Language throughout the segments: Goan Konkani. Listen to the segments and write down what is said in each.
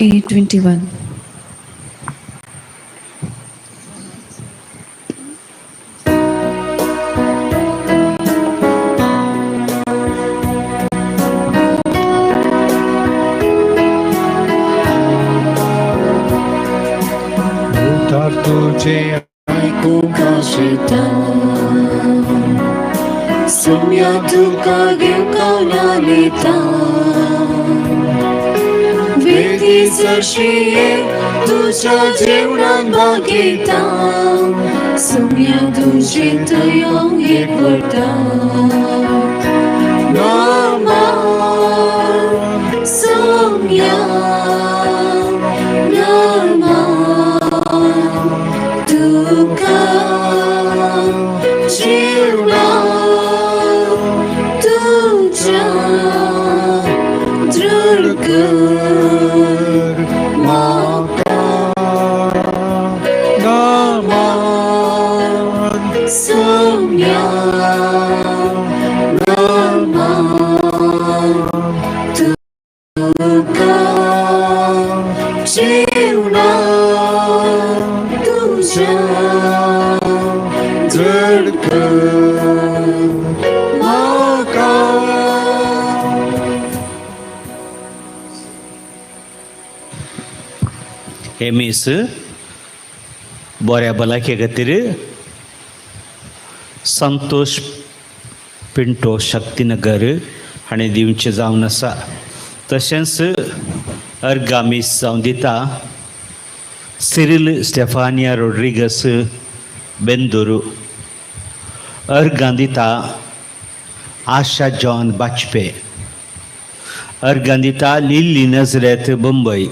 8:21. उतार तुझे आयकूंक आशेता, सुम्या तुका घेवंक लेता, वेदी सरशी तुज्या जेवणान भागयता, सुम्या तुजे थंय एक वरता. नामा सुम्या नामा तुका जेवणा तुज्या दृढ कर म्हाका नामान सुम्या नामा तुका जेवणा तुज्या दृढ कर म्हाका. हे मीस बऱ्या भलायके खातीर संतोष पिंटो शक्तीनगर हाणें दिवचें जावन आसा. तशेंच अर्गा मीस जावन दिता सिरील स्टेफानिया रोड्रिगस बेंदुरू. अर्गां दिता आशा जॉन बाजपे. अर्गां दिता लिल्ली नजरेत बंबय.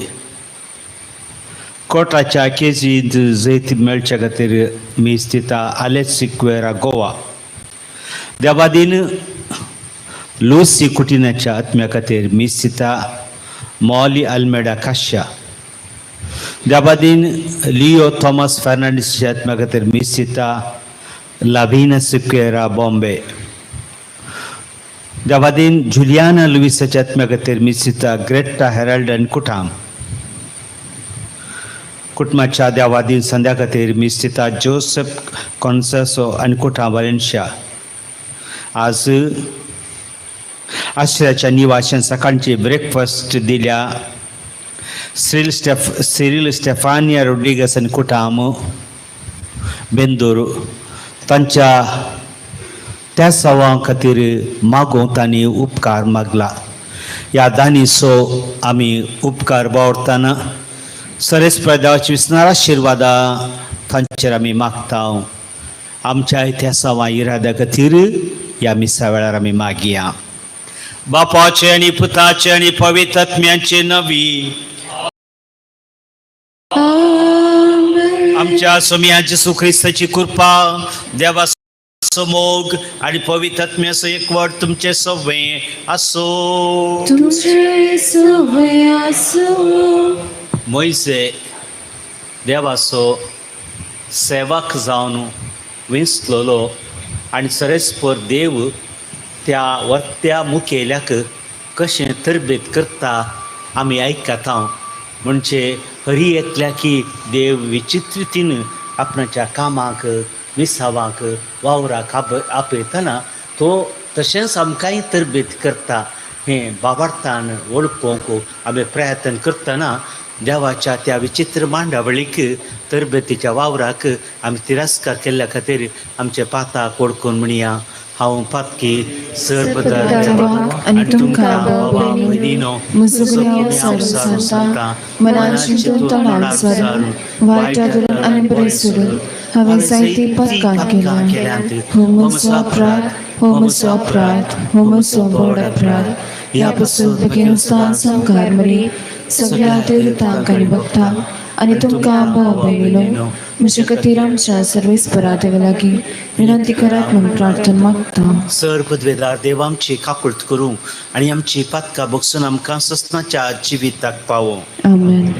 कोटाच्या केजींत जैत मेळच्या खातीर मीस दिता आलेक्स सिक्वेरा गोवा. देवादीन लुसी कुटिनाच्या आत्म्या खातीर मीस दिता मॉली अल्मेडा काश्या. देवादीन लिओ थॉमस फर्नांडीसच्या आत्म्या खातीर मीस दिता लाविना सिक्वेरा बॉम्बे. देवादीन जुलियाना लुईसाच्या आत्म्या खातीर मीस दिता ग्रेटा हेराल्ड आनी कुटाम. कुटुंबाच्या देवादीन संध्या खातीर मीस दिता जोसेफ कॉन्सेसो आनी कुटाम वालेन्शिया. आज आश्रयाच्या निवाशान सकाळची ब्रेकफास्ट दिल्या सिरील स्टेफानिया रोड्रिगस आनी कुटाम बेंदूर. तांच्या त्या सवां खातीर मागोवंक तांणी उपकार मागला. ह्या दानीचो आमी उपकार बावरतना सरेस्पर देवाची विसणार आशिर्वादा तांचेर आमी मागता. आमच्या इतिहासावा इराद्या खातीर ह्या मिसा वेळार आमी मागया. बापाचे आनी पुताचे आनी पवित्र आत्म्याचे नवी. आमेन. आमच्या सोमया जेसू ख्रिस्ताची कृपा, देवाचो मोग आणि पवित्र आत्म्याचो एकवट तुमचे सवे आसो. तुमचे सवय आसूं. मोयसे देवाचो सेवक जावन विंचलोलो आनी सरेस्पर देव त्या वर्त्या मुखेल्याक कशें तरबेत करता आमी आयकता. म्हणजे हरी एकल्या की देव विचित्रितीन आपणाच्या कामाक मिसावाक वावराक आपयतना तो तशेंच आमकांय तरबेत करता हें बाबार्थान वळखूंक आमी प्रयत्न करतना देवाच्या त्या विचित्र मांडावळीक तरबेतीच्या वावराक आमी तिरस्कार केल्ल्या खातीर आमचे पाताक वळखून म्हणया, हांव पातकी. देवाक आनी तुमकां भाव भयणीनो म्हजो गुन्यांव सारून सांगता. मनान चिंतून तोंडान सारून वायट धरून आनी बरें सोडून हांवें जायतीं पातकां केल्यांत. हो म्हजो अपराध, हो म्हजो अपराध, हो म्हजो व्हड अपराध. ह्या पासून बेगीन सामकार मरी सगळ्या देवतांक आनी भक्तांक आनी तुमकां भाव भयणीनो म्हजे खातीर आमच्या सर्वेस्परा देवा लागीं विनंती करात म्हूण प्रार्थना मागता. सर पदवेदार देव आमची काकुळट करूं आनी आमची पातकां बगसून आमकां ससनाच्या जिविताक पावों. आमेन.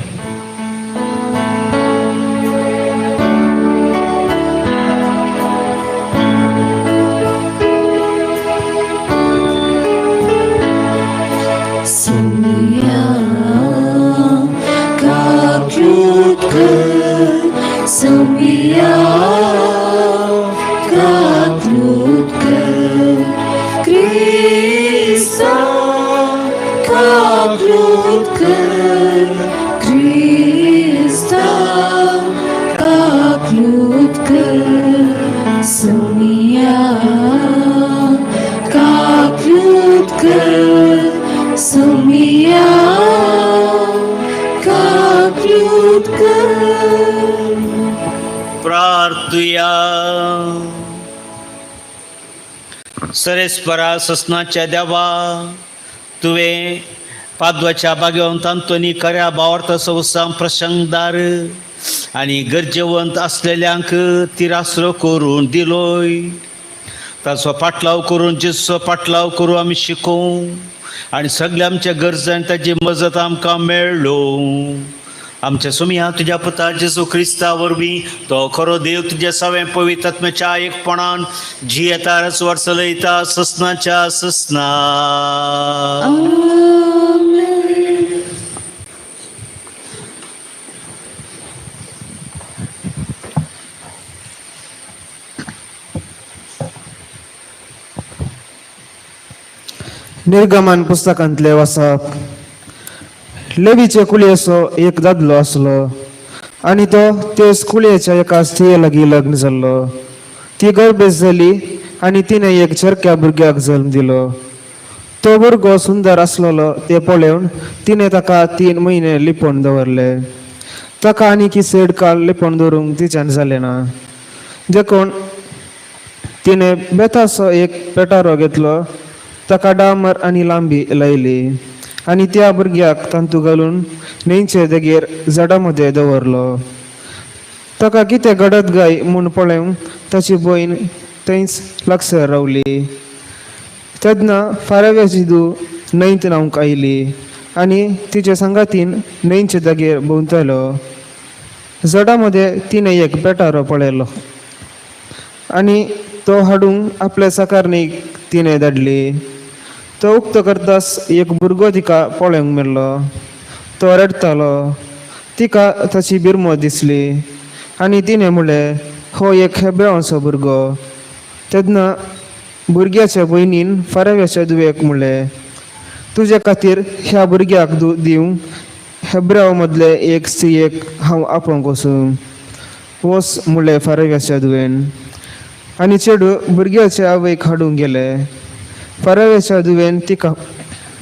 Sonia, काकलूत कर क्रिस्ता, काकलूत कर सोनिया, काकलूत कर सोनिया, काकलूत कर। प्रार्थुया। सरेस्परा ससनाच्या देवा, तुवें पादवाच्या भाग्यवंत अंतोनी खऱ्या भावार्थ संस्थां प्रसंगदार आनी गरजेवंत आसलेल्यांक तिरासरो करून दिलोय। ताचो पाटलाव करून जेजूचो पाटलाव करूं आमी शिकोवं आनी सगल्या आमच्या गरजांक ताची मजत आमकां मेळ्ळो। आमच्या सुमया तुज्या पुता जेजू क्रिस्ता वरवीं, तो खरो देव, तुज्या सवें पवित्र आत्म्याच्या एकपणान जियेता, वर्स चलयता ससनाच्या ससना। आमेन। निर्गमन पुस्तकांतले वाचप। लेवीचे कुळयेचो एक दादलो आसलो आनी तो तेच कुळयेच्या एका स्त्रिये लागीं लग्न जाल्लो। ती गर्भेस्त जाली आनी तिणें एक चरक्या भुरग्याक जल्म दिलो। तो भुरगो सुंदर आसलेलो तें पळोवन तिणें ताका 3 म्हयने लिपोवन दवरले। ताका आनीक चड काळ लिपोवन दवरूंक तिच्यान जालें ना, देखून तिणें बेताचो एक पेटारो घेतलो, ताका डांबर आनी लांबी लायली आनी त्या भुरग्याक तांतू घालून न्हंयचे देगेर झाडां मदें दवरलो। ताका कितें घडत काय म्हूण पळोवंक ताची भयण थंयच लागसर रावली। तेन्ना फाराव्याची धूव न्हंयत न्हावंक आयली आनी तिचे सांगातीन न्हंयचे देगेर भोंवतालो। झाडां मदें तिणें एक पेटारो पळयलो आनी तो हाडूंक आपल्या साकारणीक तिणें धाडली। तो उक्तो करतास एक भुरगो तिका पळोवंक मेळ्ळो। तो रडटालो। तिका ताची बिरमो दिसली आनी तिणें म्हणलें, हो एक हेब्रांवाचो भुरगो। तेन्ना भुरग्याच्या भयणीन फाराव्याच्या धुवेक म्हणलें, तुजे खातीर ह्या भुरग्याक दिवंक हेब्रांव मदले एक स्त्रियेक हांव आपोवंक वचूं। वच, म्हणलें फाराव्याच्या धुवेन, आनी चेडूं भुरग्याचे आवयक हाडूंक गेलें। फाराव्याच्या धुवेन तिका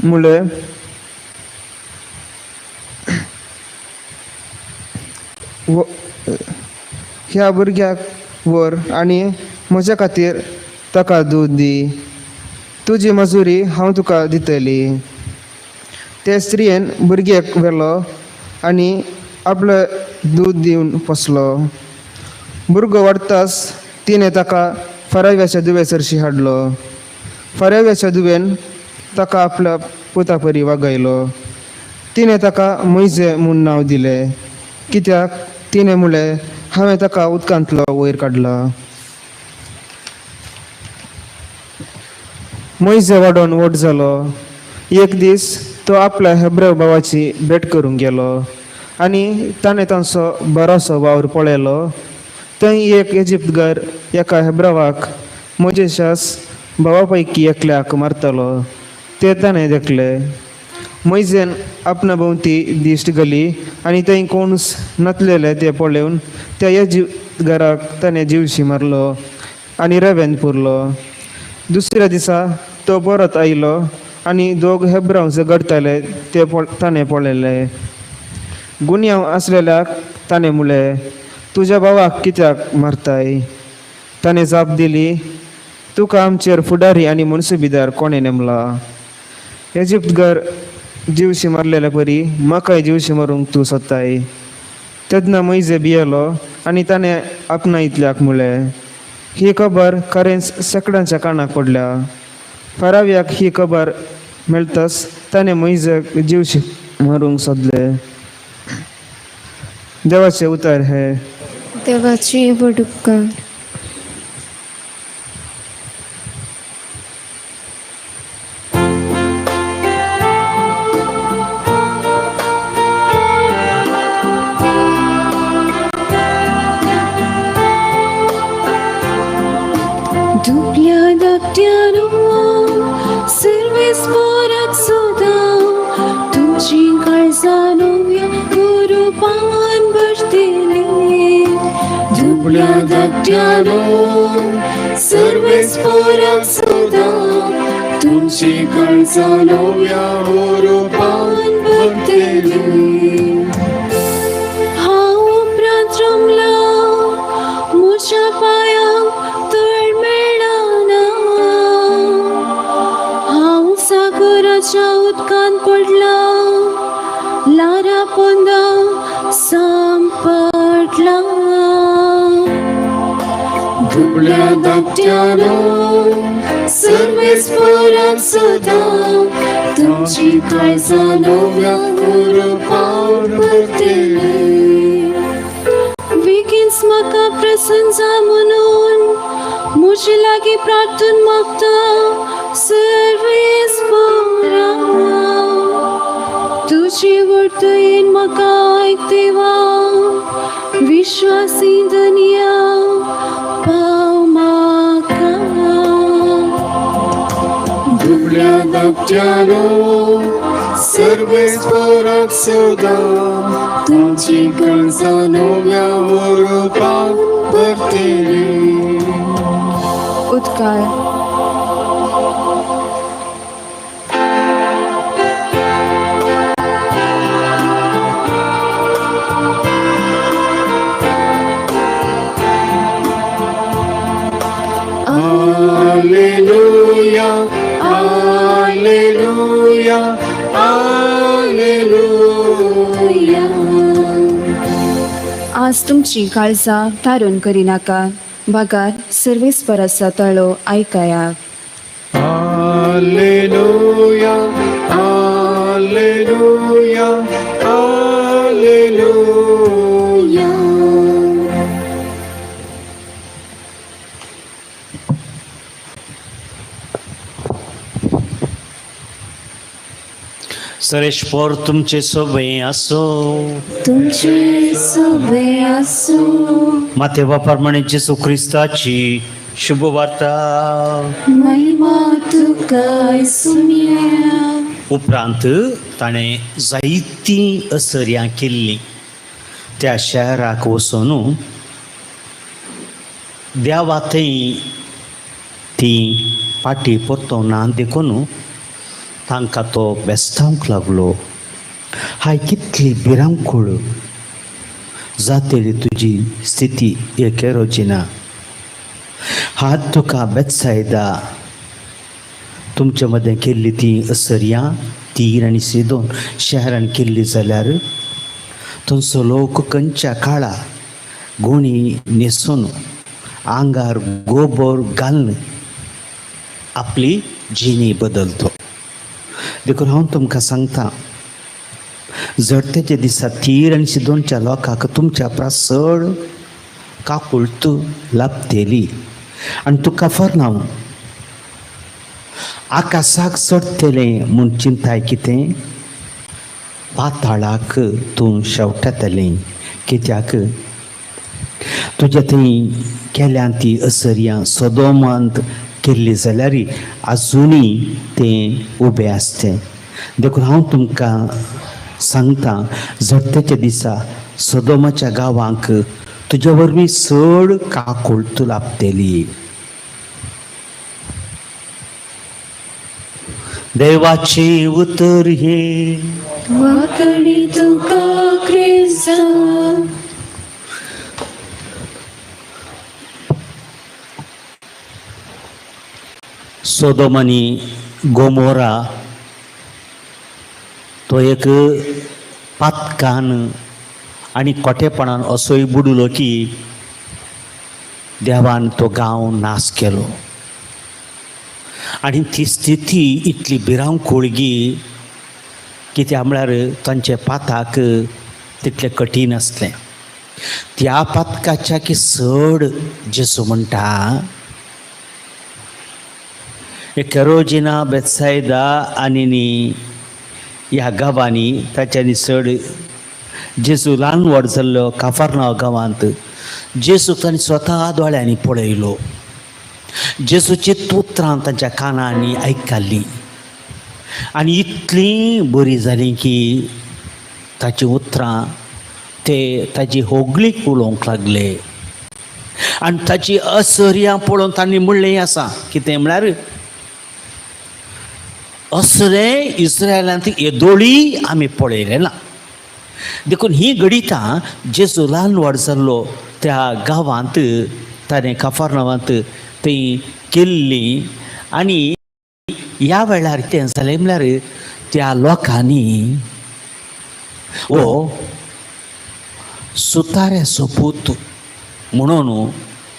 म्हणलें, ह्या भुरग्याक व्हर आनी म्हज्या खातीर ताका दूद दी, तुजी मजुरी हांव तुका दितली। ते स्त्रियेन भुरग्याक व्हेलो आनी आपलें दूद दिवन पोसलो। भुरगो वाडटाच तिणें ताका फाराव्याच्या धुवे सरशी हाडलो। फाराव्याच्या धुवेन ताका आपल्या पुता परी वागयलो। तिणें ताका मोयजे म्हूण नांव दिलें, कित्याक तिणें म्हणलें, हांवें ताका उदकांतलो वयर काडला। मोयजे वाडोवन व्हड जालो। एक दीस तो आपल्या हेब्रेव भावाची भेट करूंक गेलो आनी ताणें तांचो बरोसो वावर पळयलो। थंय एक इजिप्तगर एका हेब्रावाक मोजेशास भावा पैकी एकल्याक मारतालो तें ताणें देखलें। मोयजेन आपणा भोंवती दिश्ट घाली आनी थंय कोणूच नासलेले तें पळोवन त्या इजिप्तगराक ताणें जिवशी मारलो आनी रव्यान पुरलो। दुसऱ्या दिसा तो परत आयलो आनी दोग हेब्रांव झगडटाले ते ताणें पळयले। गुन्यांव आसलेल्याक ताणें म्हणलें, तुज्या भावाक कित्याक मारताय? ताणें जाप दिली, तुका आमचेर फुडारी आनी मनसुबीदार कोणें नेमला? इजिप्तगर जिवशी मारलेल्या परी म्हाकाय जिवशी मारूंक तूं सोदताय? तेन्ना मोयजे भियेलो आनी ताणें आपणा इतल्याक म्हणलें, ही खबर खरेंच शेकड्यांच्या कानाक पडल्या। फाराव्याक ही खबर मेळटाच ताणें मोयजेक जिवशी मारूंक सोदलें। देवाचें उतर हें। देवाची व्हड उपकार। दुबल्या धाकट्यानो, सर्वेस्पोराक सुदां धाकट्यानो सर्वेस्पराक सदां तुमची काळजां नव्या रुपान भरतली. हांव उपरांत रमला म्हज्या पांयांक तळ मेळना. हांव सागराच्या उदकांत पडला, लारा पोंदा सांपडला. दुबळ्या धाकट्यानो सर्वेस्पराक सदां तुमची काळजां नव्या रुपान भरतली. बेगीनच म्हाका प्रसन्न जा म्हणून म्हजे लागीं प्रार्थन मागता सर्वेस्परा. तुजी वर्तयेन म्हाका आयक देवा, विश्वासी धनया पाव म्हाका. दुबळ्या धाकट्यानो सर्वेस्पराक सदां तुमची काळजां नव्या रुपान भरतली. उदकार. Alleluia, Alleluia, Alleluia. आज तुमची काळजां थारून करिनाका, बगार सर्वेस्पराचो ताळो आयकया. Alleluia, Alleluia, Alleluia. सरेश्वर तुमचे सोबे आसो. तुमचे सोबे आसूं. मातेवा प्रमाणे जेसू क्रिस्ताची शुभवार्ता. महिमा तुका सुनिया. उपरांत ताणें जायतीं असर्यां केल्लीं. त्या शहराक वचून देवा थंय ती फाटी परतोना देखून तांकां तो बेस्तावंक लागलो. हाय, कितली भिरांकूळ जातली तुजी स्थिती एकेरोजिना! हात तुका बेत्सायदा, तुमचे मदें केल्ली ती असर्यां तीर आनी सिदोन शहरान केल्ली जाल्यार थंयचो लोक खंयच्या काळा गुणी न्हेसून, आंगार गोबर घालून आपली जिणी बदलतो. देखून हांव तुमकां सांगता, जडतेच्या दिसा तीर आनी सिदोनच्या लोकांक तुमच्या परस चड काकुळट लाभतली. आनी तुका फरनांव, आकाशाक चडटलें म्हूण चिंताय कितें? पाताळाक तूं शेवटतलें. कित्याक तुज्या थंय केल्या ती असर्यां सदोमांत केल्ली जाल्यार आजुनूय तें उबें आसतें. देखून हांव तुमकां सांगता, जडतेच्या दिसा सदोमाच्या गांवांक तुजे वरवीं चड काकुळट लाभतली. देवाचें उतर हें. वाकडी तुका क्रिस्ता. सोदोम आनी गोमोरा तो एक पातकान आनी खोटेपणान असोय बुडलो की देवान तो गांव नाश केलो. आनी ती स्थिती इतली भिरांकूळ कित्याक म्हळ्यार तांचे पाताक तितलें कठीण आसलें. त्या पातकाच्या की चड जेजू म्हणटा, करोजिना, बेत्सायदा आनी न्ही ह्या गांवांनी ताच्यांनी चड. जेजू ल्हान व्हड जाल्लो काफारनांव गांवांत. जेजू तांणी स्वता दोळ्यांनी पळयलो. जेजूची उतरां तांच्या कानांनी आयकल्लीं आनी इतलीं बरीं जालीं की ताचीं उतरां ते ताजी होगळीक उलोवंक लागले. आनी ताची असर्यां पळोवन तांणी म्हणलें आसा कितें म्हळ्यार असलें इस्रायलांत येदोळी आमी पळयलें ना. देखून ही घडितां जेजू ल्हान व्हड जाल्लो त्या गांवांत ताणें काफारनावांत थंय केल्ली. आनी ह्या वेळार तें जालें म्हळ्यार त्या लोकांनी हो सुताऱ्याचो पूत म्हणून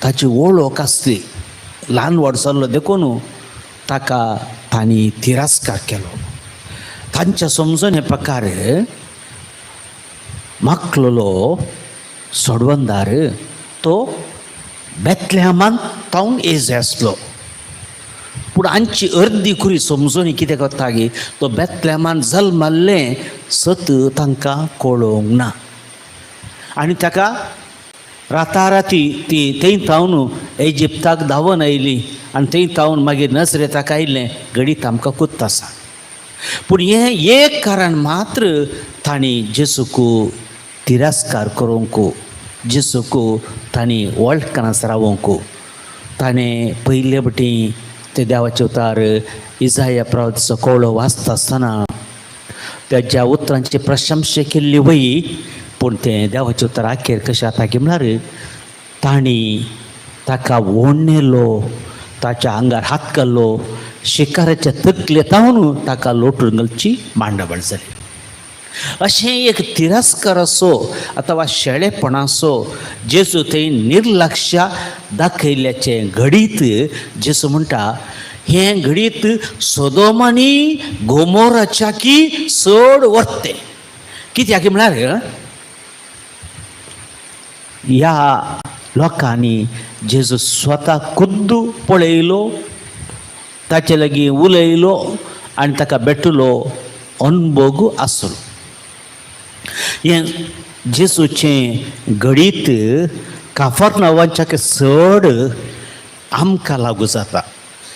ताची वळख आसली, ल्हान व्हड जाल्लो देखून ताका तांणी तिरस्कार केलो. तांच्या समजणे प्रकार माकलोलो सोडवंदार तो बेतलेहमान तावन एज आसलो. पूण आमची अर्दी कुरी समजून कितें करता गी तो बेतलेहमान जल्मल्लें सत तांकां कळोवंक ना. आनी ताका राताराती ती थंय थावन इजिप्ताक धांवन आयली आनी थंय थावन मागीर नजरेताक आयलें घडीत आमकां कुत्त आसा. पूण हें एक कारण मात्र तांणी जेजूक तिरस्कार करूंक, जेजूक तांणी वळखनासतना रावोंक. ताणें पयले बटी ते देवाचे उतार इजाया प्रवादीचो कवळो वाचता आसतना त्याच्या उतरांची प्रशंसा केल्ली वय, पूण तें देवाचें उतर आखेर कशें जाता की म्हळ्यार तांणी ताका ओडणेलो, ताच्या आंगार हात घालो, शिकाराच्या तकले तावन ताका लोटून घालची मांडावळ जाली. अशें एक तिरस्काराचो अथवा शेळेपणाचो जेजू थंय निर्लक्ष दाखयल्ल्याचें घडीत जेजू म्हणटा हें घडीत सोदोमानी गोमोराच्या की चड वर्तें. कित्याक म्हळ्यार ह्या लोकांनी जेजू स्वता खुद्द पळयलो, ताचे लागीं उलयलो आनी ताका भेटलो अनभोग आसलो. हें जेजूचें घडीत काफर्नावाच्या चड आमकां लागू जाता.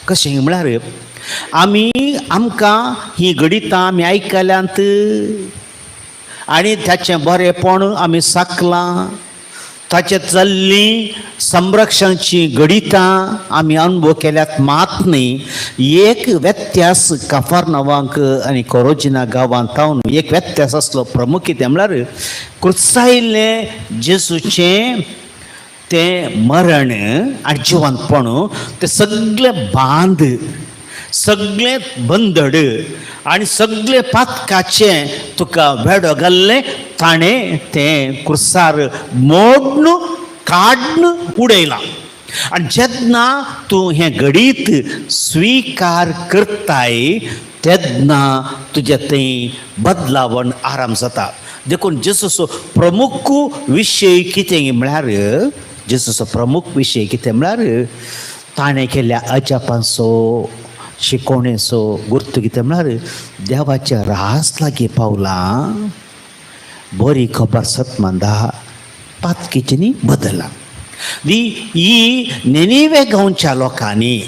कशें म्हळ्यार आमी आमकां हीं घडितां आमी आयकल्यांत आनी ताचें बरेंपण आमी साकलां, ताचे चल्लीं संरक्षणची घडितां आमी अनुभव केल्यात. मात न्ही एक व्यत्यास काफारनावांक आनी कोरोजिना गांवांत तावन एक व्यत्यास आसलो प्रमुख कितें म्हळ्यार क्रुसायल्लें जेजूचें तें मरण आनी जिवंतपण तें सगळें बांद, सगळें बंदड आनी सगळें पातकाचें तुका वेडो घाल्लें ताणें तें क्रुसार मोडून काडून उडयलां. आनी जेन्ना तूं हें घडीत स्विकार करताय तेन्ना तुजें थंय बदलावण आराम जाता. देखून जेजूचो प्रमुख विशय कितें म्हळ्यार जेजूचो प्रमुख विशय कितें म्हळ्यार ताणें केल्ल्या अजापांचो शिकोवणेचो गुर्त कितें म्हळ्यार देवाच्या रास लागीं पावलां, बरी खबर सतमांदा पातकीचेनी बदला दी. ही नेनिवे गांवच्या लोकांनी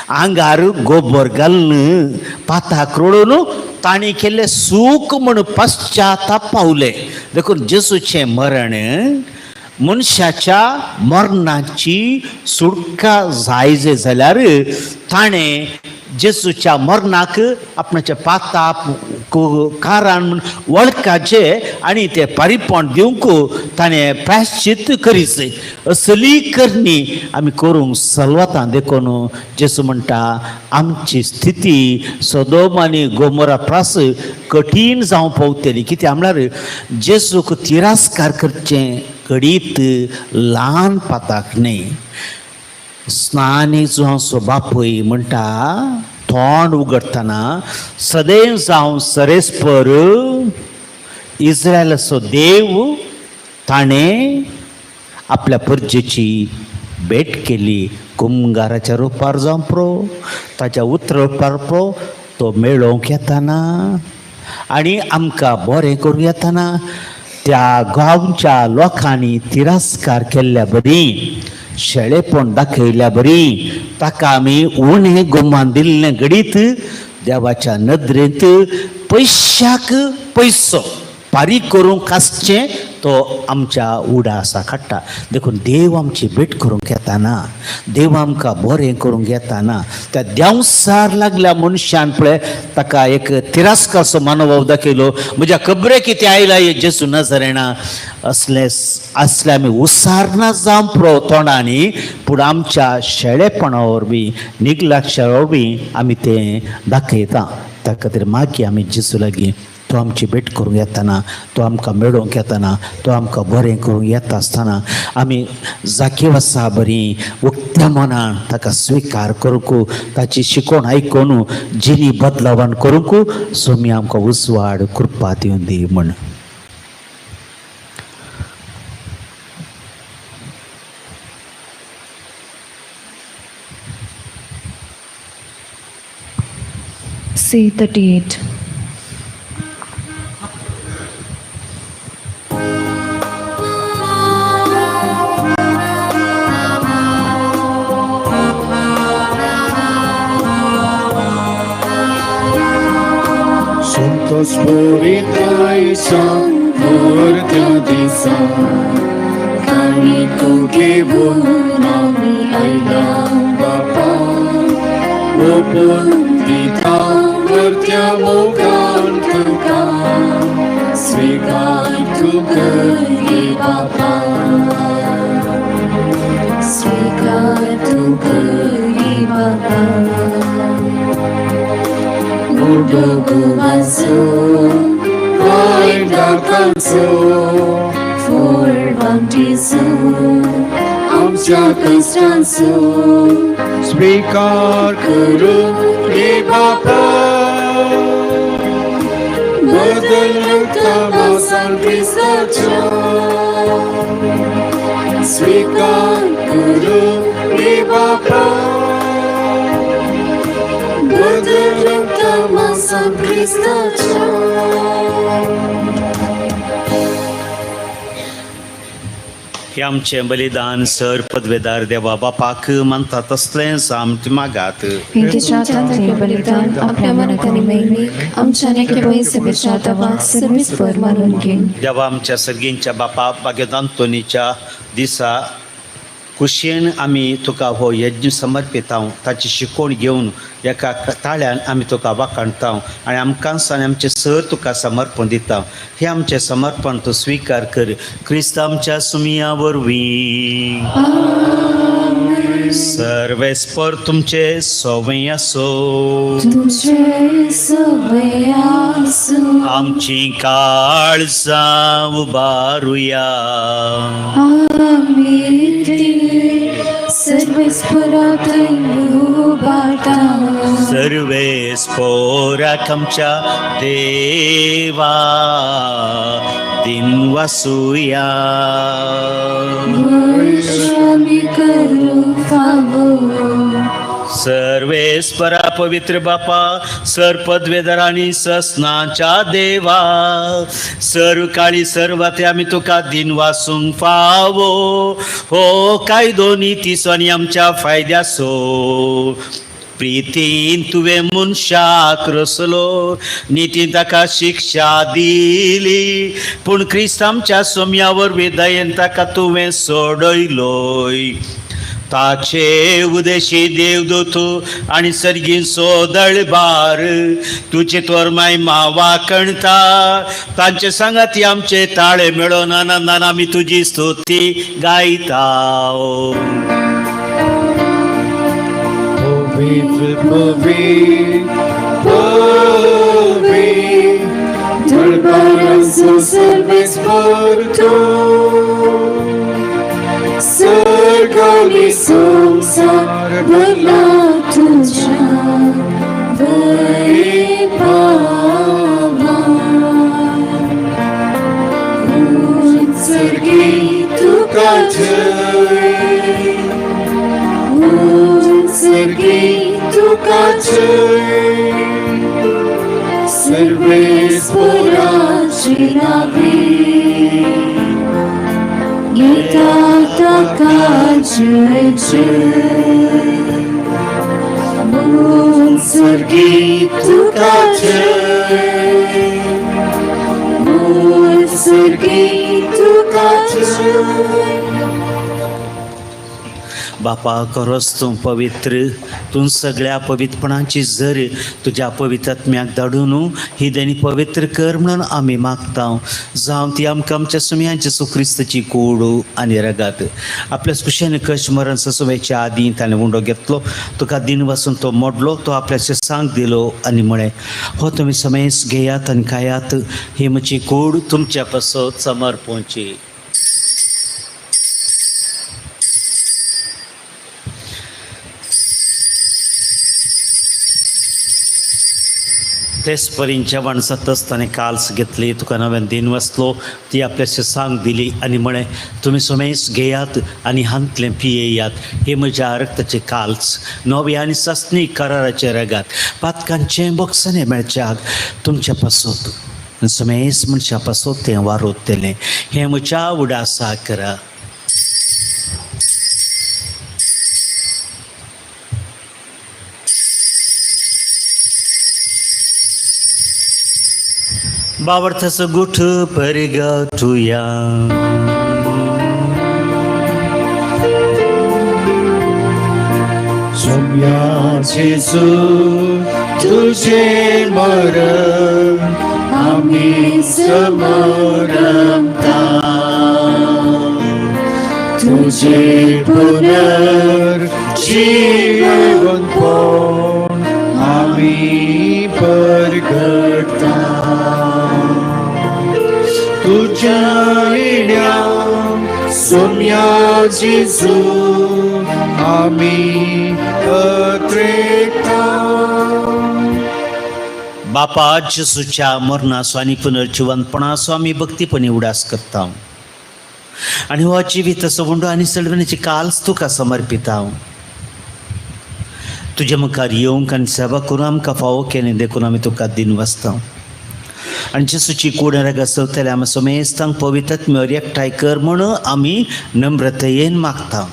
आंगार गोबर घालून पाताक रोडून तांणी केल्लें सूख म्हूण पश्चाताप पावले. देखून जेजूचें मरण मनशाच्या मरणाची सुटका जाय जाल्यार ताणें जेजूच्या मरणाक आपणाच्या पाताप कारण म्हूण वळखाचें आनी तें पारिपण दिवंक ताणें प्रायश्चित करीच. असली करणी आमी करूंक सलवता. देखून जेजू म्हणटा आमची स्थिती सदोम आनी गोमोरा प्रास कठीण जावं पावतली. कित्याक म्हळ्यार जेजूक तिरस्कार करचें घडीत ल्हान पाताक न्हय. स्नानी जो बापूय म्हणटा तोंड उगडटना सदैव जावं सरेस्पर इस्रायलाचो देव ताणें आपल्या परजेची भेट केली. कुमगाराच्या रुपार जावं प्रो, ताच्या उतरा रुपार प्रो, तो मेळोवंक येताना आनी आमकां बरें करूं येताना त्या गांवच्या लोकांनी तिरस्कार केल्ल्या बरी, शेळेपण दाखयल्या बरी, ताका आमी उणें गुमान दिल्लें घडीत देवाच्या नदरेंत पयशाक पयसो फारीक करूंक आसचें तो आमच्या उडासा काडटा. देखून देव आमची भेट करूंक येताना, देव आमकां बरें करूंक येताना त्या देंवसार लागल्या मनशान पळय ताका एक तिरस्कारचो मनोभाव दाखयलो. म्हज्या खबरे कितें आयला हे जेजू नजरेना असले असले आमी उसारना जावं पुरो तोंडांनी, पूण आमच्या शेळेपणा वरवीं, निगलाक्षा वरवीं आमी तें दाखयता. त्या खातीर मागीर आमी जेजू लागीं तो आमची भेट करूंक येताना, तो आमकां मेळोवंक येताना, तो आमकां बरें करूंक येता आसतना आमी जाकीव आसा बरी उक्त्या मनान ताका स्विकार करूंक, ताची शिकवण आयकून जिणी बदलावण करूंक सोमी आमकां उजवाड कृपा दिवन दी म्हण. C38. Santo Spirito वरत्या दिसा आनी तुगे घेवन आमी आयल्या बापा, ओपून दिता वरत्या मोगान तुका, स्विकार तूं कर बापा, स्विकार तूं कर बापा. उडोगुवाचो वायट दाकांचो फोडवांटीचो आमच्या कश्टांचो स्वीकार करूं रे बापा, बदल रक्तमासान क्रिस्ताच्या, स्वीकार करूं रे बापा, बदल रक्तमासान क्रिस्ताच्या. हे आमचें बलिदान सर पदवेदार देवा बापाक मानता तसलेंच आमचे मागात. हे तुज्या हातांतलें बलिदान आपल्या मनात आनी महिमेक आमच्या आनी एके सभेच्या देवाक सर्वेस्पर मानून घे. देवा आमच्या सर्गींच्या बापा, बागेत अंतोनीच्या दिसा खुशयेन आमी तुका हो यज्ञ समर्पितां. ताची शिकवण घेवन एका ताळ्यान आमी तुका वाखाणता आनी आमकांच आनी आमचें सर तुका समर्पण दिता. हें आमचें समर्पण तूं स्विकार कर क्रिस्त आमच्या सुमिया वरवीं. सर्वेस्पर तुमचे सोवे आसो. तुझे सवे आसूं. आमची काळजां उबारुया. आमी ती सर्वेस्परा थंय उबारता. सर्वेस्पोराक आमच्या देवा दिन वासुया. आमी करूं फावो. सर्वेस्परा पवित्र बापा, सर पदवेदारांनी ससनाच्या देवा, सर्व काळी सर्वाते आमी तुका दिन वासूंक फावो. हो कायदो नितीचो आनी आमच्या फायद्याचो. प्रितीन तुवें मनशाक रसलो, नितीन ताका शिक्षा दिली, पूण क्रिस्त आमच्या सोम्या वरवीं दयेन ताका तुवें सोडयलोय. ताचे उदेशी देवदूत आनी सर्गींचो दळबार तुजे तोर माय वाकणता. तांचे सांगाती आमचे ताळे मेळोन आनंदान आमी तुजी स्तुती गायता. पवित्र पवित्र पवित्र दरबारांचो सर्वेस्पर तूं, सर्ग आनी संसार भरला तुझ्या वैभवान. सर्गी तुका जय, सर्गी तुका जय, सर्वेस्पराची नावे गीता ताका जय जय. सर्गी तुका जय, सर्गी तुका जय. बापा खरोच तूं पवित्र, तूं सगळ्या पवित्रपणाची जर तुज्या पवित्र आत्म्याक धाडून ही देणी पवित्र कर म्हणून आमी मागता. जावं ती आमकां आमच्या सुमयान जेजू क्रिस्ताची कोड आनी रगात. आपल्या कुशेन कश मरण ससुवेच्या आदीं ताणें उंडो घेतलो, तुका दिन वासून तो मोडलो, तो आपल्या सांग दिलो आनी म्हळें, हो तुमी समेस घेयात आनी खायात, ही म्हजी कोड तुमच्या पासत समर्पोवची. तेच परीन जेवण जातच ताणें काल्स घेतली, तुका नव्यान दिन वसलो, ती आपल्याशी सांग दिली आनी म्हळें, तुमी समेस घेयात आनी हांतलें पियेयात, हे म्हज्या रक्ताचे काल्स, नवे आनी सासणी कराराचे रगात, पातकांचें बोगसणें मेळच्याक तुमच्या पासत समेस मनशा पासत तें वारोतलें. हें म्हज्या उडासा करा. बावर्थाचो गुठ परगटुया. सोम्या जेजू, तुझे मरण आम्ही समरता, तुझे पुनर्जीवन पण आम्ही परगटता. तुझ्या येण्या सोम्या जेजू आम्ही अत्रेता. बापा, जेजूच्या मरणाचो आनी पुनर्जिवंतपणाचो आमी भक्तीपणी उडास करता आनी हो जिवीताचो उंडो आनी सळवणीची काल्स तुका समर्पिता. तुज्या मुखार येवंक आनी सेवा करून आमकां फावो केलें देखून आमी तुका दिन वाचता. आनी जेजूची कूड रगत चलतले आमी समेस्तांक पवित्र एकठांय कर म्हणून आमी नम्रतयेन मागता.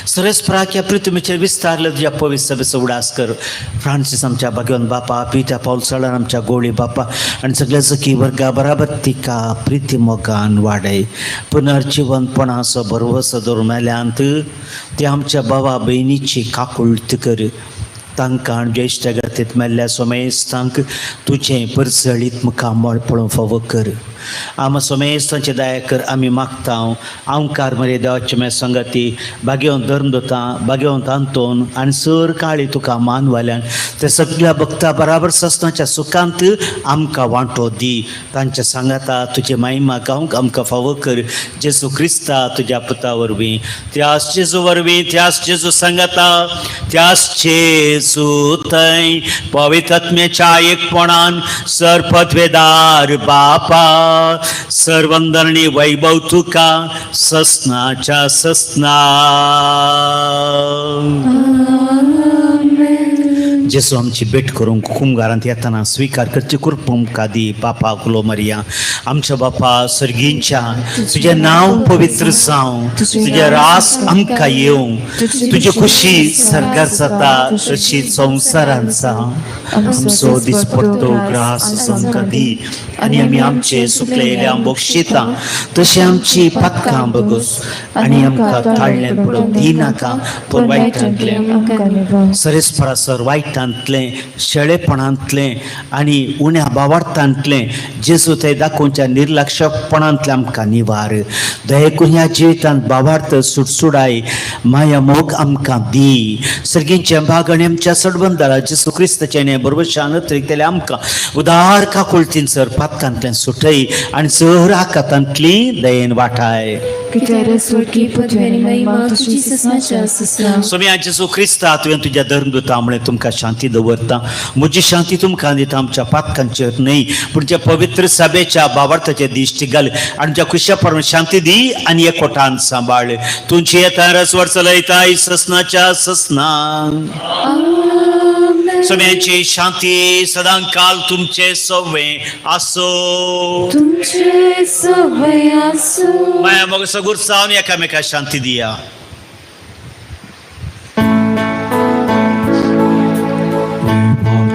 सरेस प्राक्या पृथ्वीचेर विस्तारले तुज्या पवित्र सभेचो उडास कर. फ्रांसीस आमच्या भाग्यवंत बापा, पिता पावल सळान आमच्या गोळी बापा आनी सगळ्या जकी वर्गा बराबर तिका प्रिती मोगान वाडय. पुनर्जिवंतपणाचो भरवसो दवरून मेल्यांत ते आमच्या बाबा भयणीची काकुळट कर. तांकां ज्येश्ठ गतींत मेल्ल्या सोमेस्तांक तुजें परजळीत मुखामळ पळोवंक फावो कर. आमा सोमेस्तांचे दया कर आमी मागता. आमकार मरे देवाचे मे संगती भाग्यवंत धर्मदुतां, भाग्यवंत आंतोन आनी सर काळी तुका मान वाल्यान ते सगळ्या भक्ता बराबर सस्नाच्या सुखांत आमकां वांटो दी. तांच्या सांगाता तुजे महिमा गावंक आमकां फावो कर, जेजू क्रिस्ता तुज्या पुता वरवीं. त्यास जेजू वरवीं, त्यास जेजू सांगाता, त्यास जेजू थंय पवित्रत्म्याच्या एकपणान सरपदवेदार बापा, सर्वंदरणी वैभव तुका ससनाच्या ससना. जेसू आमची भेट करूंक कुमगारांत येताना स्विकार करची कृपा दी. बापा कुलो मरिया. आमच्या बापा सर्गींच्या, तुजें नांव पवित्र जावं, तुजें रास आमकां येवं, तुजी खुशी सर्गार जाता तशी संवसारांत जावं. आमचो दिसपट्टो ग्रास आमकां दी आनी आमी आमचे सुकलेल्या बक्षिता तशी आमची पातकां बगस आनी आमकां ताळल्यान पडूंक दिनाका, पूण वायटांतलें. सरेस परासर वायटांतलें, शेळेपणांतलें आनी उण्या बावार्थांतलें, जेजू थंय दाखोवच्या निर्लक्षपणांतलें आमकां निवार. दयेकून ह्या जिवितांत बावार्थ सुडसुडाय, माया मोग आमकां दी. सर्गींचे भाग आनी आमच्या सडबंदारा जेजू क्रिस्ताचें बरोबर शान आमकां उदार काकुळतीन सर पातकांतल्यान सुटय आनी सर आकातांतली दयेन वाटाय. कित्याक स्वर्गी पदवी आनी महिमा तुजी ससनाच्या ससना. सोम्या जेजू क्रिस्ता, तुवें तुज्या धर्मदूता म्हळें, तुमकां शांती दवरता, म्हजी शांती तुमकां दिता. आमच्या पातकांचेर न्हय पूण ज्या पवित्र सभेच्या बाबार्थाचे दिश्टी घाल आनी ज्या खुशा प्रमाण शांती दी आनी एकवटान सांबाळ. तुमची येता रसवर चलयताय ससनाच्या ससना. सोम्याची शांती सदां काल तुमचे सवे आसो. तुमचे सवय आसूं. माया मग सगूर सावन एकामेका शांती दिया.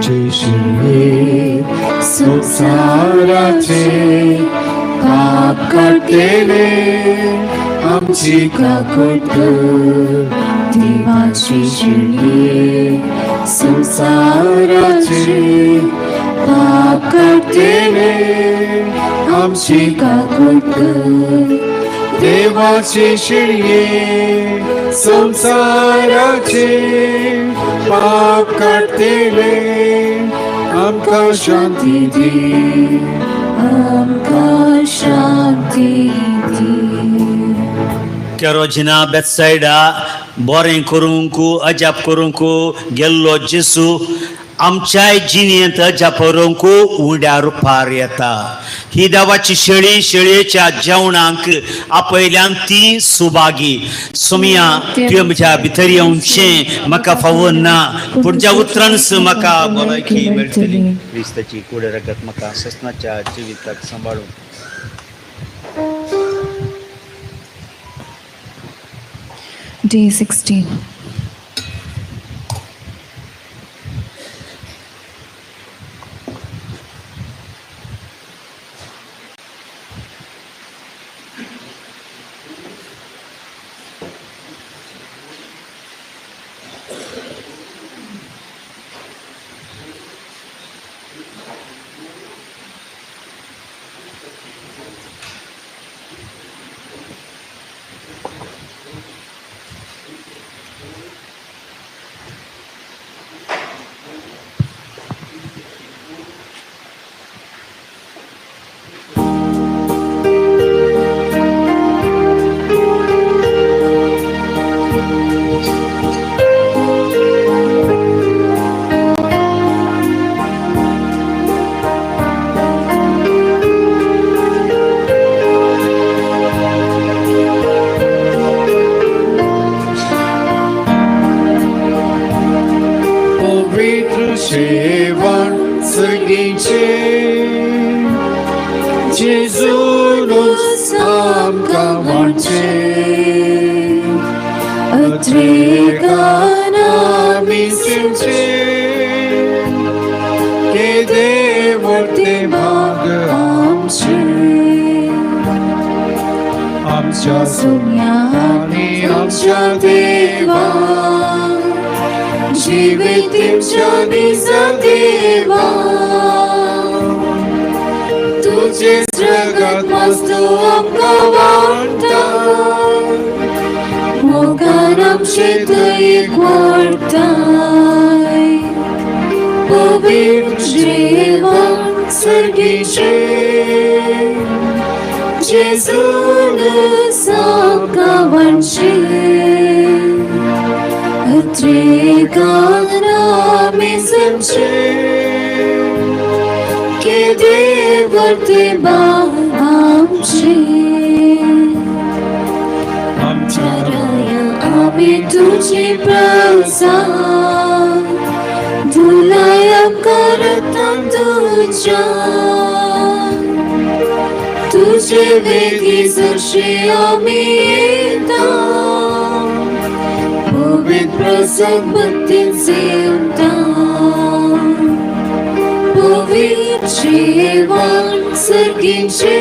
देवाचे शिरवे, संसाराचे पाप. पाप काडटेले आमची काकूट कर. देवाची शेळये संसाराचे पाप काडटेले आमची काकूट कर. देवाचे शिळये संसाराचे पाप काडटेले आमकां शांती दी. आमकां शांती दी. केरोजिना बेतसायडा बोरें करूंक अजाप करूंक गेल्लो जेसू आमच्याय जिणेंत अजाप करूंक उड्या रुपार येता. ही देवाची शेळी शेळयेच्या जेवणाक आपयल्यान ती सुभागी. सोमिया तुवें म्हज्या भितर येवचें म्हाका फावो ना, पूण ज्या उतरानच म्हाका भलायकी मेळटली. क्रिस्ताची कुड रगत म्हाका ससनाच्या जिविताक सांबाळूं. Day 16. पवित्र शेवण सगळीचे जेजूनच आमकां वांचे. अत्रेगान आमी सेवचे केदे व्हडले भाग आमचे. आमच्या सोम्या आनी आमच्या देवा जिवितीच्या निजा देवा तुझे रगत वस्तू आमकां वाडटा मोगान आमचे थंय एकवटताय. पवित्र जेवण सर्गीचे जेजूनच आमकां वांचे. अत्रेगान आमी सेवचे केदे व्हडले भाव आमचे. आमच्या राया आमी तुजी प्रसा धुलाय आमकां रक्तान तुज्या. तुजे वेगीं जशे आमी येता पवित्र प्रसन्न भक्तीन सेवता. पवित्र जेवण सर्गीचे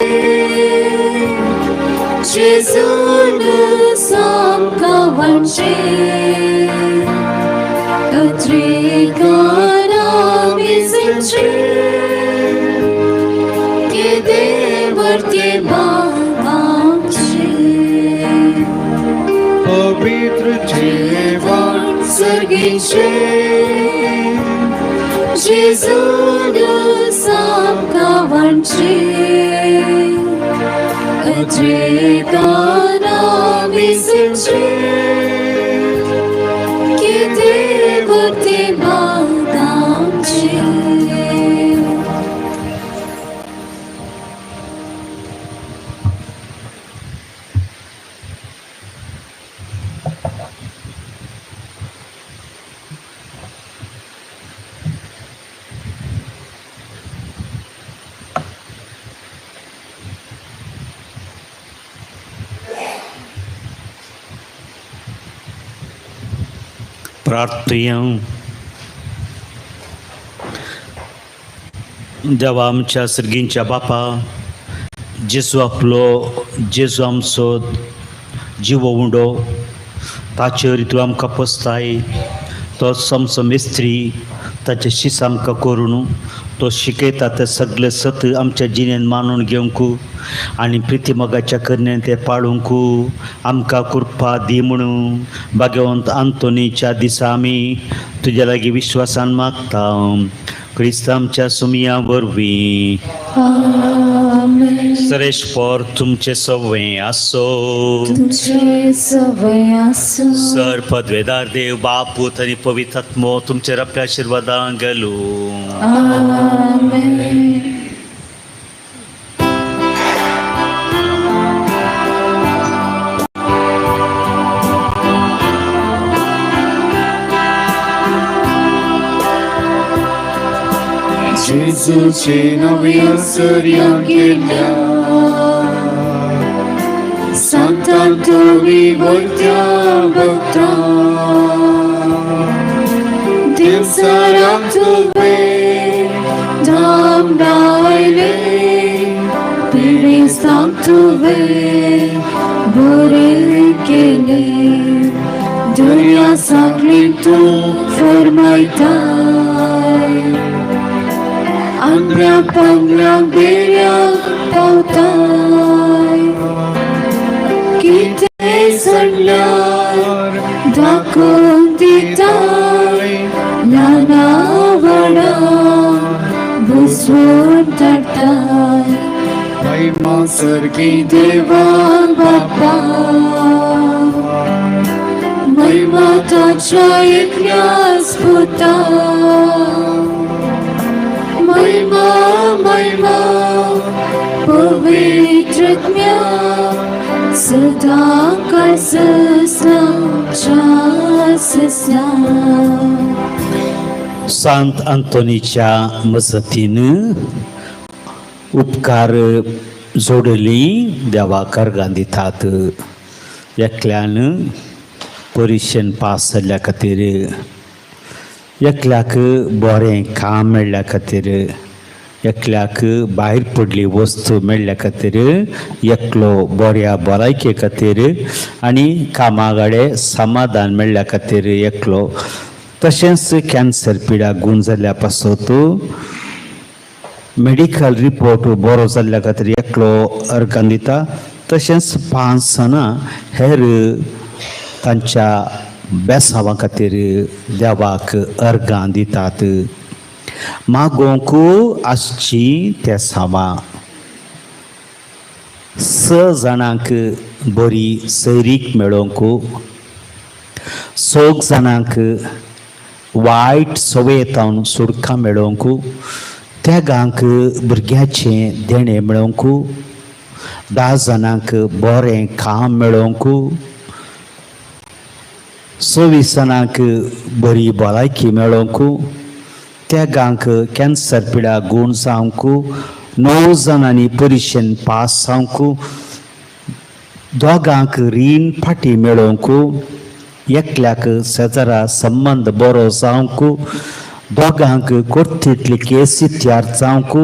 जेजूनच आमकां वांचे. अत्रेगान आमी सेवचे केदे व्हडले भाव आमचे. पवित्र जेवण सर्गीचे जेजूनच आमकां वांचे. अत्रेगान आमी सेवचे केदे व्हडले भाव आमचे. प्रार्थुया. देवा आमच्या सर्गींच्या बापा, जेजू आपलो, जेजू आमचो जिवो उंडो, ताचेर तूं आमकां पोसताय. तो आमचो मिस्त्री, ताचे शीस आमकां करून तो शिकयता तें सगळें सत आमच्या जिणेन मानून घेवंक आनी प्रिती मोगाच्या करण्यान तें पाळूंक आमकां कृपा दी म्हणून भाग्यवंत आंतोनीच्या दिसा आमी तुज्या लागीं विश्वासान मागता, क्रिस्त आमच्या सुमया वरवीं. आमेन. सरेश्वर तुमचे सवय आसो. तुमचे सवय आसूं. सर पदवेदार देव बाप, पूत आनी पवित्र आत्मो तुमचेर आपल्या आशिर्वादान गेलो. आमेन. जेजूचे नव्या सर्यां केल्या सांतांतोनी भरत्या भक्ता दिवसाराक तुवें धाम डायले, पिडेस्तांक तुवें बरें केलें, दर्या सांगली तूं फरमायताय, आंगऱ्या पांगऱ्या बेऱ्याक पावताय, कितें सांगल्यार दाखोवन दिताय, ल्हाना व्हडा बसवून धाडटाय. महिमा सर्गी देवा बापा, महिमा ताच्या एकल्याच पुता, महिमा महिमा पवित्रत्म्या, सदा कसच्या ससा. सांत आंतोनीच्या मजतीन उपकार जोडली देवाक अर्गां दितात. एकल्यान परिक्षेन पास जाल्ल्या खातीर, एकल्याक बरें काम मेळ्ळ्या खातीर, एकल्याक भायर पडली वस्तू मेळ्ळ्या खातीर, एकलो बऱ्या भलायके खातीर आनी कामा कडेन समाधान मेळ्ळ्या खातीर एकलो, तशेंच कॅन्सर पिडा गूण जाल्ल्या पासत, मेडिकल रिपोर्ट बरो जाल्ल्या खातीर एकलो अर्गां दिता. तशेंच पांच जाणां हेर तांच्या बेसांवा खातीर देवाक अर्गां दितात. मागोवंक आसची ते सावां. स जाणांक बरी सैरीक मेळोवंक, सोग जाणांक वायट संवयेंत सुटका मेळोवंक, तेगांक भुरग्याचें देणें मेळोवंक, 10 जाणांक बरें काम मेळोवंक, 26 जाणांक बरी भलायकी मेळोवंक, तेगांक कॅन्सर पिडा गूण जावंक, 9 जाणांनी परिक्षेन पास जावंक, दोगांक रीण फाटी मेळोवंक, एकल्याक शेजारा संबंद बरो जावंक, दोगांक कोर्तींतली केसी तयार जावंक,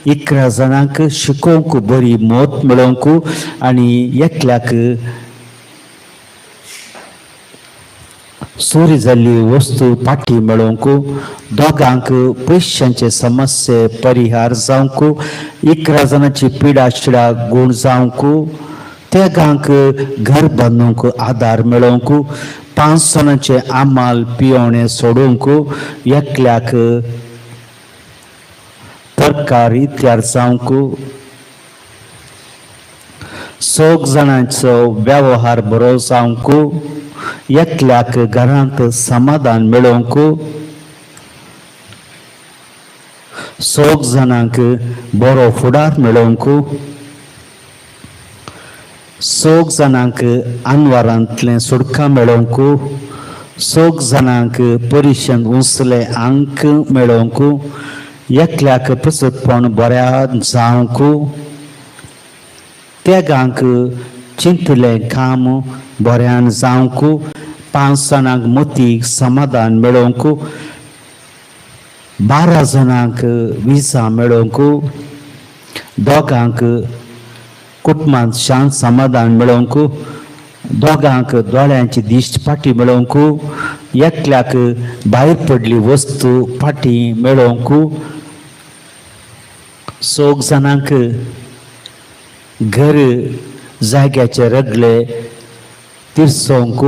11 जाणांक शिकोवंक बरी मत मेळोवंक आनी एकल्याक चोरी जाल्ली वस्तू फाटी मेळोवंक, दोगांक पयशांचे समस्ये परिहार जावंक, 11 जाणांची पिडा शिडा गूण जावंक, तेगांक घर बांदूंक आदार मेळोवंक, 5 जाणांचे आमाल पियोणे सोडूंक, एकल्याक तरकारी तयार जावंक, सोग जाणांचो वेव्हार बरो जावंक, एकल्याक घरांत समाधान मेळोवंक, सोग जाणांक बरो फुडार मेळोवंक, सोग जाणांक आनवारांतलें सुटका मेळोवंक, सोग जाणांक परिशेंत उंचले अंक मेळोवंक, एकल्याक प्रसतपण बऱ्या जावंक, तेगांक चिंतलें काम बऱ्यान जावंक, 5 जाणांक मतीक समाधान मेळोवंक, 12 जाणांक विजा मेळोवंक, दोगांक कुटुंबांत शांत समाधान मेळोवंक, दोगांक दोळ्यांची दिश्ट फाटी मेळोवंक, एकल्याक भायर पडली वस्तू फाटी मेळोवंक, सोग जाणांक घर जाग्याचे रगले तिरसोवंक,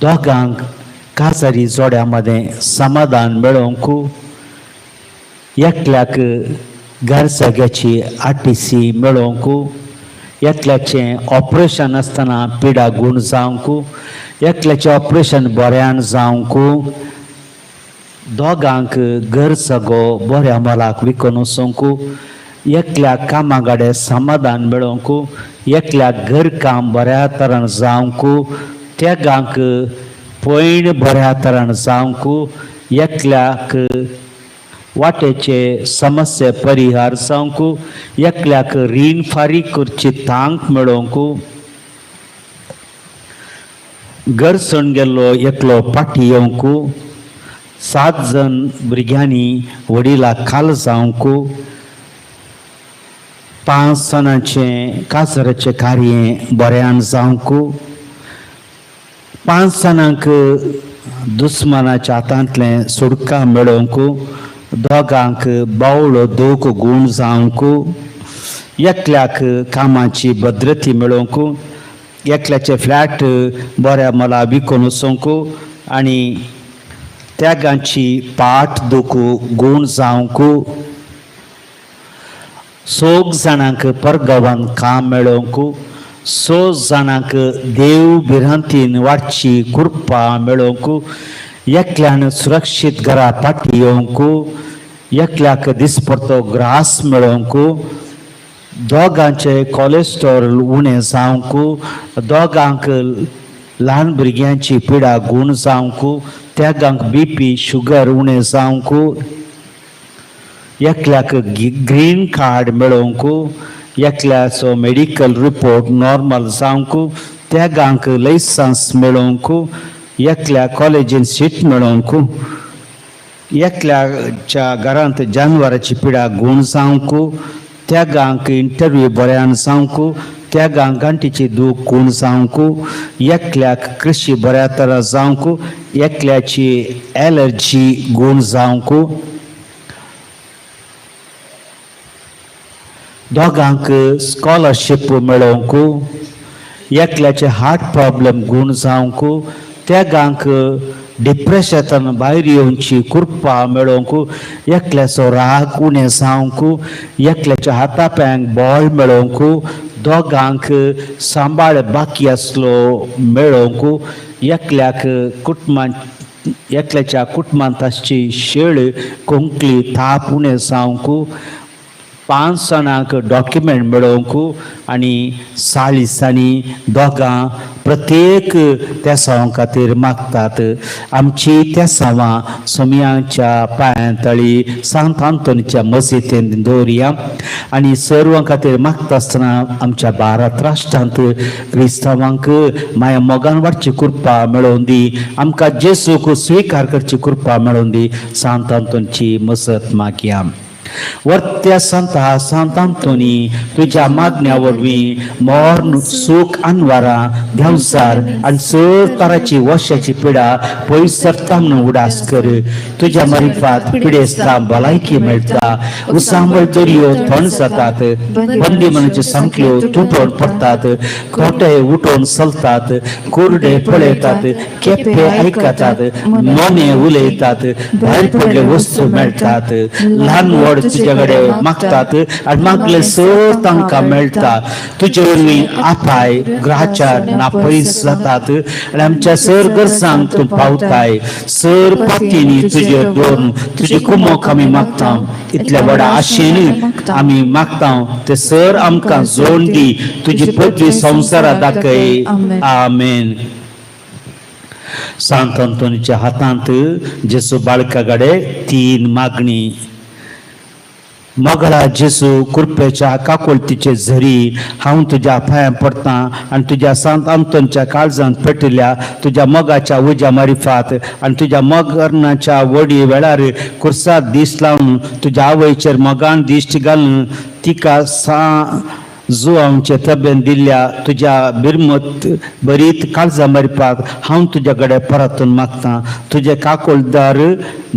दोगांक काजारी जोड्या मदें समाधान मेळोवंक, एकल्याक घर जाग्याची आरटीसी मेळोवंक, एकल्याचें ऑपरेशन आसतना पिडा गूण जावंक, एकल्याचें ऑपरेशन बऱ्यान जावंक, दोगांक घर सगो बऱ्या मोलाक विकून वचोंक, एकल्याक कामा गाडे समाधान मेळोवंक, एकल्याक घर काम बऱ्या तरान जावंक, तेगांक पयण बऱ्या तरान जावंक, एकल्याक वाटेचे समस्ये परिहार जावंक, एकल्याक रीण फारीक करची तांक मेळोवंक, घर सोडून गेल्लो एकलो पाटी येवंक, सात जण भुरग्यांनी वडिला खाल जावंक, पांच जाणांचें काजराचें कार्य बऱ्यान जावंक, पांच जाणांक दुस्मानाच्या हातांतलें सुटका मेळोवंक, दोगांक बावळो दोख गूण जावंक, एकल्याक कामाची भद्रती मेळोवंक, एकल्याचें फ्लॅट बऱ्या मोला विकून वचोंक आनी त्यागांची पाठ दुखू गूण जावंक, सोग जाणांक परगांवान काम मेळोवंक, स जाणांक देव भिरांतीन वाडची कृपा मेळोवंक, एकल्यान सुरक्षीत घरा फाटी येवंक, एकल्याक दिसपडतो ग्रास मेळोवंक, दोगांचे कॉलेस्ट्रॉल उणें जावंक, दोगांक ल्हान भुरग्यांची पिडा गूण जावंक, तेगांक बीपी शुगर उणें जावंक, एकल्याक ग्रीन कार्ड मेळोवंक, एकल्याचो मेडिकल रिपोर्ट नॉर्मल जावंक, तेगांक लायसन्स मेळोवंक, एकल्या कॉलेजीन सीट मेळोवंक, एकल्याच्या घरांत जानवराची पिडा गूण जावंक, तेगांक इंटरव्यू बऱ्यान जावंक, तेगांक गांठीची दूख गूण जावंक, एकल्याक कृशी बऱ्या तरा जावंक, एकल्याची एलर्जी गूण जावंक, दोगांक स्कॉलरशीप मेळोवंक, एकल्याचे हार्ट प्रॉब्लम गूण जावंक, तेगांक डिप्रेशनान भायर येवची कृपा मेळोवंक, एकल्याचो राग उणें जावंक, एकल्याच्या हाता पांयांक बळ मेळोवंक, दोगांक सांबाळ बाकी आसलो मेळोवंक, एकल्याक कुटुंबान एकल्याच्या कुटुंबांत आसची शेळ कोंकली थाप उणें जावंक, पांच जाणांक डॉक्युमेंट मेळोवंक आनी साळिसांनी दोगां प्रत्येक तेसांव खातीर मागतात. आमची तेसांवां सोमयांच्या पांयां तळी सांत आंतोनीच्या मस्जिदींत दवरया आनी सर्वां खातीर मागता आसतना आमच्या भारत राष्ट्रांत क्रिस्तांवांक माया मोगान वाडची कृपा मेळोवन दी, आमकां जेसूक स्विकार करची कृपा मेळोवन दी. सांत आंतोनीची मसत मागया. वर्त्या संता सांत आंतोनी, तुज्या मागण्या वरवीं मोर सूख अनवारां देंवचार आनी चड तराची वशाची पिडा पयस सरता म्हणून उडास कर. तुज्या मारिफात पिडेस्तां भलायकी मेळटा, उसांबळ दर्यो थंड जातात, बंदी मनाच्यो सांखळ्यो तुटोवन पडटात, खोटे उठोवन चलतात, कुरडे पळयतात, केप्पे आयकतात, मोने उलयतात, भायर पडले वस्तू मेळटात, ल्हान व्हड तुज्या कडेन मागतात आनी मागले सर तांकां मेळटा. तुजे वरवीं आपाय ग्राचार ना पयस जातात आनी आमच्या सर गरजांक तूं पावताय. सर पातींनी तुजेर दवरून तुजी कुमोक आमी मागता. इतल्या व्हडा आशेन आमी मागता ते सर आमकां जोड दी, तुजी पदवी संवसारा दाखय. आमेन. सांत अंतोनीच्या हातांत जेसू बाळका कडेन तीन मागणी. मोगळा जेसू, कृपेच्या काकुळतीचे झरी, हांव तुज्या पांयां पडटा आनी तुज्या सांत आंतोनच्या काळजांत पेटिल्ल्या तुज्या मोगाच्या उज्या मारिफात आनी तुज्या मरणाच्या वडी वेळार कुर्सात दीस लावन तुज्या आवयचेर मोगान दिश्ट घालून तिका सा जुवांचे तबेन दिल्ल्या तुज्या बिरमत बरीत काळजा मारपाक हांव तुज्या कडेन परतून मागता. तुजे काकुळदार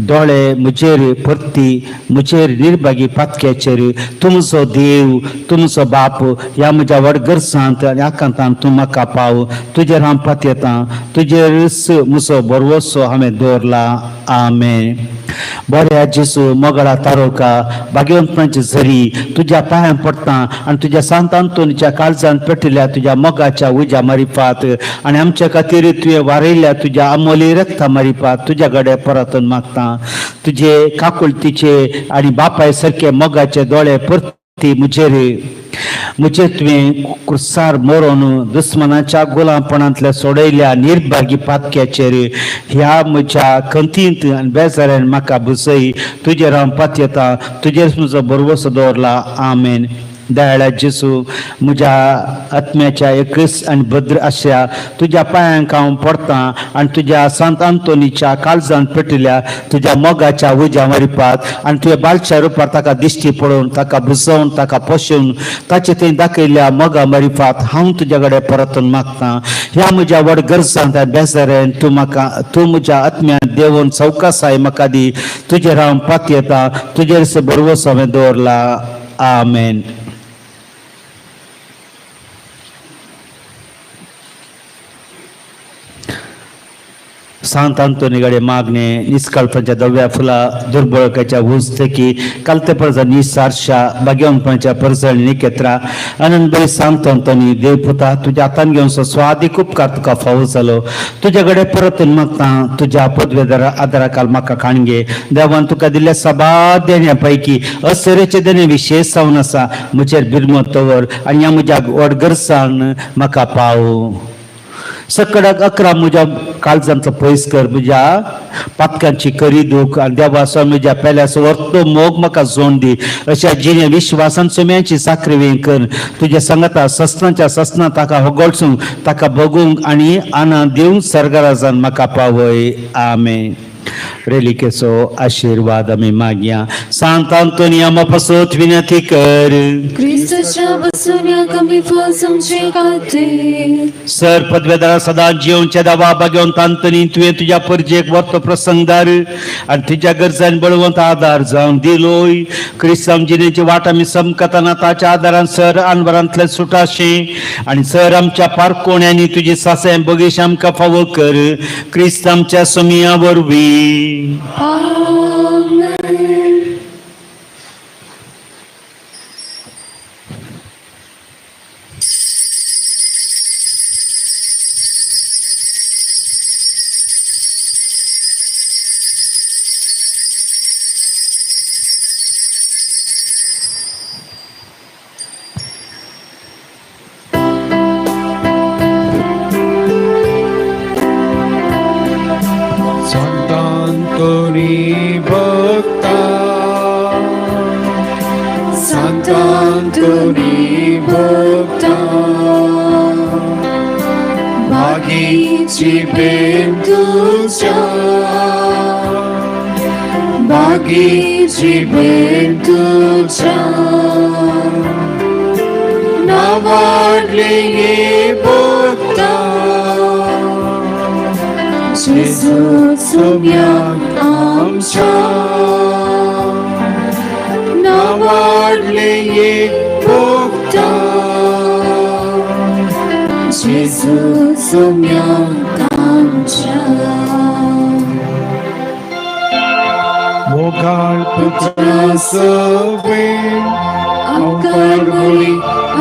दोळे म्हजेर परती म्हजेर निर्भागी पातक्याचेर तुमचो देव तुमचो बाप ह्या म्हज्या व्हड गरजांत आनी आकांतान तूं म्हाका पाव. तुजेर हांव पातयेतां, तुजेरच म्हजो भरवसो हांवें दवरला. आमेन. बऱ्या जेजू मोगळा तारोका भाग्यवंतपणाची झरी तुज्या पांयां पडटा आनी तुज्या सांत आंतोनीच्या काळजान पेटिल्ल्या तुज्या मोगाच्या उज्या मारिफात आनी आमच्या खातीर तुवें वारयल्या तुज्या अमोली रक्ता मारिफात तुज्या कडेन परतून मागता. तुजे काकुळतीचे आनी बापाय सारके मोगाचे दोळे परती म्हजेर म्हजेर तुवें क्रुसार मरोन दुस्मनाच्या गुलामपणांतल्या सोडयल्या निर्भागी पातक्याचेर ह्या म्हज्या खंतींत आनी बेजारान म्हाका बसय. तुजेर हांव पातयेता, तुजेर म्हजो भरवसो दवरला. आमेन. दयाळा जेसू म्हज्या आत्म्याच्या एकच आनी भद्र आशा तुज्या पांयांक हांव पडटा आनी तुज्या सांत आंतोनीच्या काळजान पेटिल्या तुज्या मोगाच्या उज्या मारिपात आनी तुज्या बालच्या रुपार ताका दिश्टी पळोवन ताका बुजोवन ताका पोशेवन ताचे थंय दाखयल्ल्या मोगा मारिफात हांव तुज्या कडेन परतून मागता. ह्या म्हज्या व्हड गरजांत आनी बेजारान तूं म्हाका तूं म्हज्या आत्म्यान देवून चवकासाय म्हाका दी. तुजेर हांव पातयेता, तुजेर भरवसो हांवें दवरला. आमेन. सांत आंतोनी कडेन मागणे निस्कळपाच्या दव्या फुला दुर्बळकाच्या उंच कालतेपणाचा निसारशा भाग्यवंतपणाच्या परजळ निकेत्रा आनंद बरी सांत आंतोनी देवपुता तुज्या हातान घेवन स्वादीक उपकार तुका फावो जालो. तुज्या कडेन परतून मागता तुज्या पदवेदार आदाराकाल म्हाका काणगे देवान तुका दिल्ल्या सबार देण्या पैकी असरेचे देणे विशेश जावन आसा. म्हजेर बिरमत दवर आनी ह्या म्हज्या व्हड गरजान म्हाका पाव. सकडाक 11 म्हज्या काळजांतलो पयस कर, म्हज्या पातकांची करी दूख आनी देवासो म्हज्या पेल्याचो वर्तो मोग म्हाका जोड दी. अशा जिणे विश्वासान सुम्यांची साखरी कर. तुज्या सांगाता ससनाच्या ससना ताका होगळसूंक ताका बगूंक आनी आनंद दिवंक सर्गराजान म्हाका पावय. आमेन. रेलिकेचो आशिर्वाद आमी मागया. सांत आंतोनी आमा पासत विनंती कर. क्रिस्ताच्या बसून कमी फसमचे खातीर सर पदवेदारा सदां जिवच्या दावा भाग्यवंत आंतोनी तुवें तुज्या परजेक वर्तो प्रसंगदार आनी तुज्या गरजान बळवंत आदार जावन दिलोय. क्रिस्तांव जिणेची वाट आमी समकतना ताच्या आदारान सर अनवरांतले सुटाशें आनी सर आमच्या पारकोण्यांनी तुजी सासाय बगीश आमकां फावो कर. क्रिस्तांवच्या सोमिया वरवीं. आमेन. Sant'Antoni भक्ता, Sant'Antoni भक्ता, भागीची प्रेम तुझ्या, भागीची प्रेम तुझ्या, नावाडले ये भक्ता, जेजू सुम्या आमच्या, नावाडले ये भक्ता, जेजू सुम्या आमच्या. मोगाळ पुत्रा सवे आमकां बोली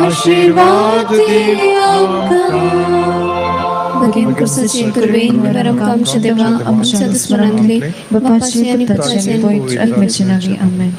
आशीर्वाद दी आमकां. भगीन क्रिस्ताचे कृपेन बरं आमच्या देवा आमच्या दुस्मनांतले बापाचे, पुताचे आनी पवित्र आत्म्याचे नांवी. आमेन.